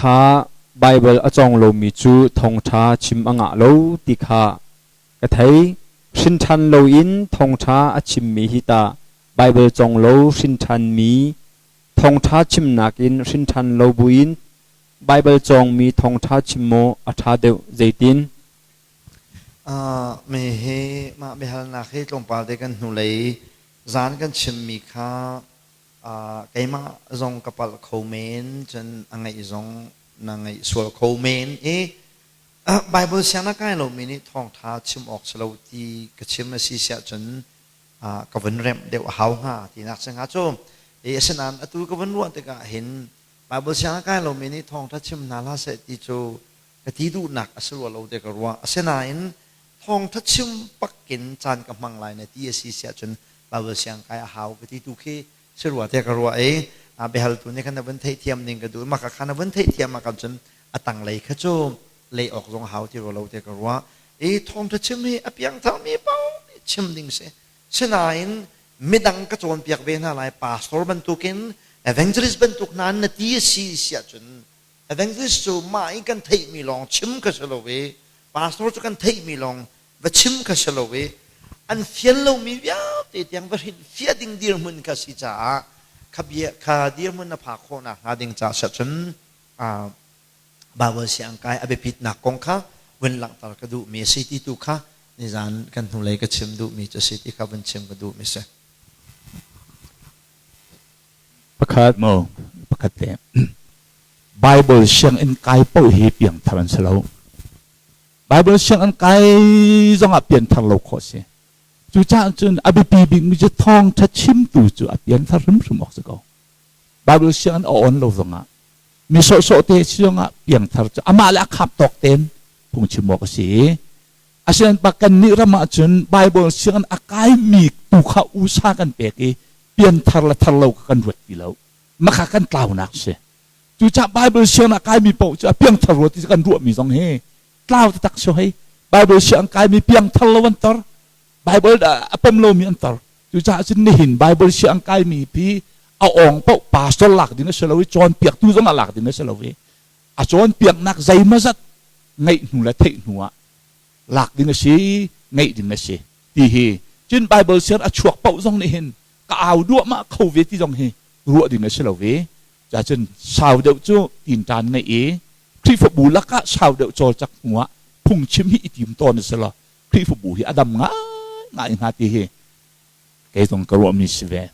kha Baibal a cawng lomi cu thawngṭha chim a ngah lo ti kha ka thei. Hrinṭhan loin thawngṭha a chimmi hi tah Baibal cawng lo hrinṭhanmi thawngṭha chimnak in hrinṭhan lo buin Baibal cawngmi thawngṭha chim maw a ṭha deuh zeitin? Mi hi mah biahalnak hi tlawmpal te kan hnulei zan kan chimmi kha keimah zong ka palh kho men, cun a ngaih zong na ngaih sual kho men i Bible siang na kai lomi nih thawngṭha chim awk si lo ti ka chim a si siah cun ka vun remh deuh a hau hnga tinak si hnga cu. Asinain atu ka vun ruah tikah hin Bible siang a kai lomi nih thawngṭha chim hna hlah seh ti cu ka ti duhnak a si rua lo ti ka ruah. Asinain thawngṭha chim pakin caan ka hmang lai na ti a si siah cun Bible siang kai a hau ka ti tu khi si rua tiah ka ruah i biahaltu nih khan na vun theihthiam ning ka duh. Mah kha na vun theihthiam ah kan cun a tanglei kha cu lei awk zong a hau ti rua lo tiah ka ruah. I thawngṭha chim hi a piangtharmi paoh nih chim ding si. Sinain midang ka cawnpiak ve hna lai, pastor bantukin, evangelist bantuk hna na ti a si siah cun evangelist cu mah i kan theihmi lawng chim kha si lo i pastor cu kan theihmi lawng va chim kha si lo i an fian lomi vialte tiang va hrilh fiah ding dirhmun kha si caah kha bia kha dirhmun na phak khawhnak hnga ding caah siah cun Bible siang kai a biapitnak kong kha vun langhter ka duhmi a si ti tu kha nizan kan hnulei ka chim duhmi cu a si ti kha vun chim ka duhmi si. Pakhat. Mo pakhat te. Bible sianginn kai paoh hi piangthar an si lo. Bible sianginn kai zongah pianthar lo khawh si. Cucaah cun a biapi bikmi cu thawngṭha chimtu cu a pianthar hrimhrim awk si ko. Bible sianginn a on lo zongah mi sawhsawh te si zongah piangthar cu amah le a khap tawk tein phungchim awk a si. Asinain pa kannih ram ah cun Bible sianginn a kaimi tu kha usa kan pek i pianthar le thar lo kha kan ruat ti lo. Maka kan tlaunak si. Cucaah Bible sianginn a kaimi paoh cu a piangthar rua ti kan ruahmi zong hi tlau taktak si hei. Bible sianginn kaimi piangthar lo an tor. Bible a pom lomi an tor. Cucaah cun nihin Bible sianginn kaimi pi a awng paoh pastor lak ding a si lo i cawnpiaktu zong a lak ding a si lo i a cawnpiaknak zeimawzat ngeih hnu le theih hnu ah lak ding a si, ngeih ding a si ti hi cun Bible sianginn a chuak paoh zong nih hin ka au duahmah kho ve ti zong hi ruah ding a si lo ve. Cacun sau deuh cu tinṭan ngeih i Khrihfabu lakah sau deuh cawlcak hnu ah phungchim hi i tim tawn a si lo. Khrihfabu hi a dam ngaingai hnga ti hi kei zong ka ruahmi si ve.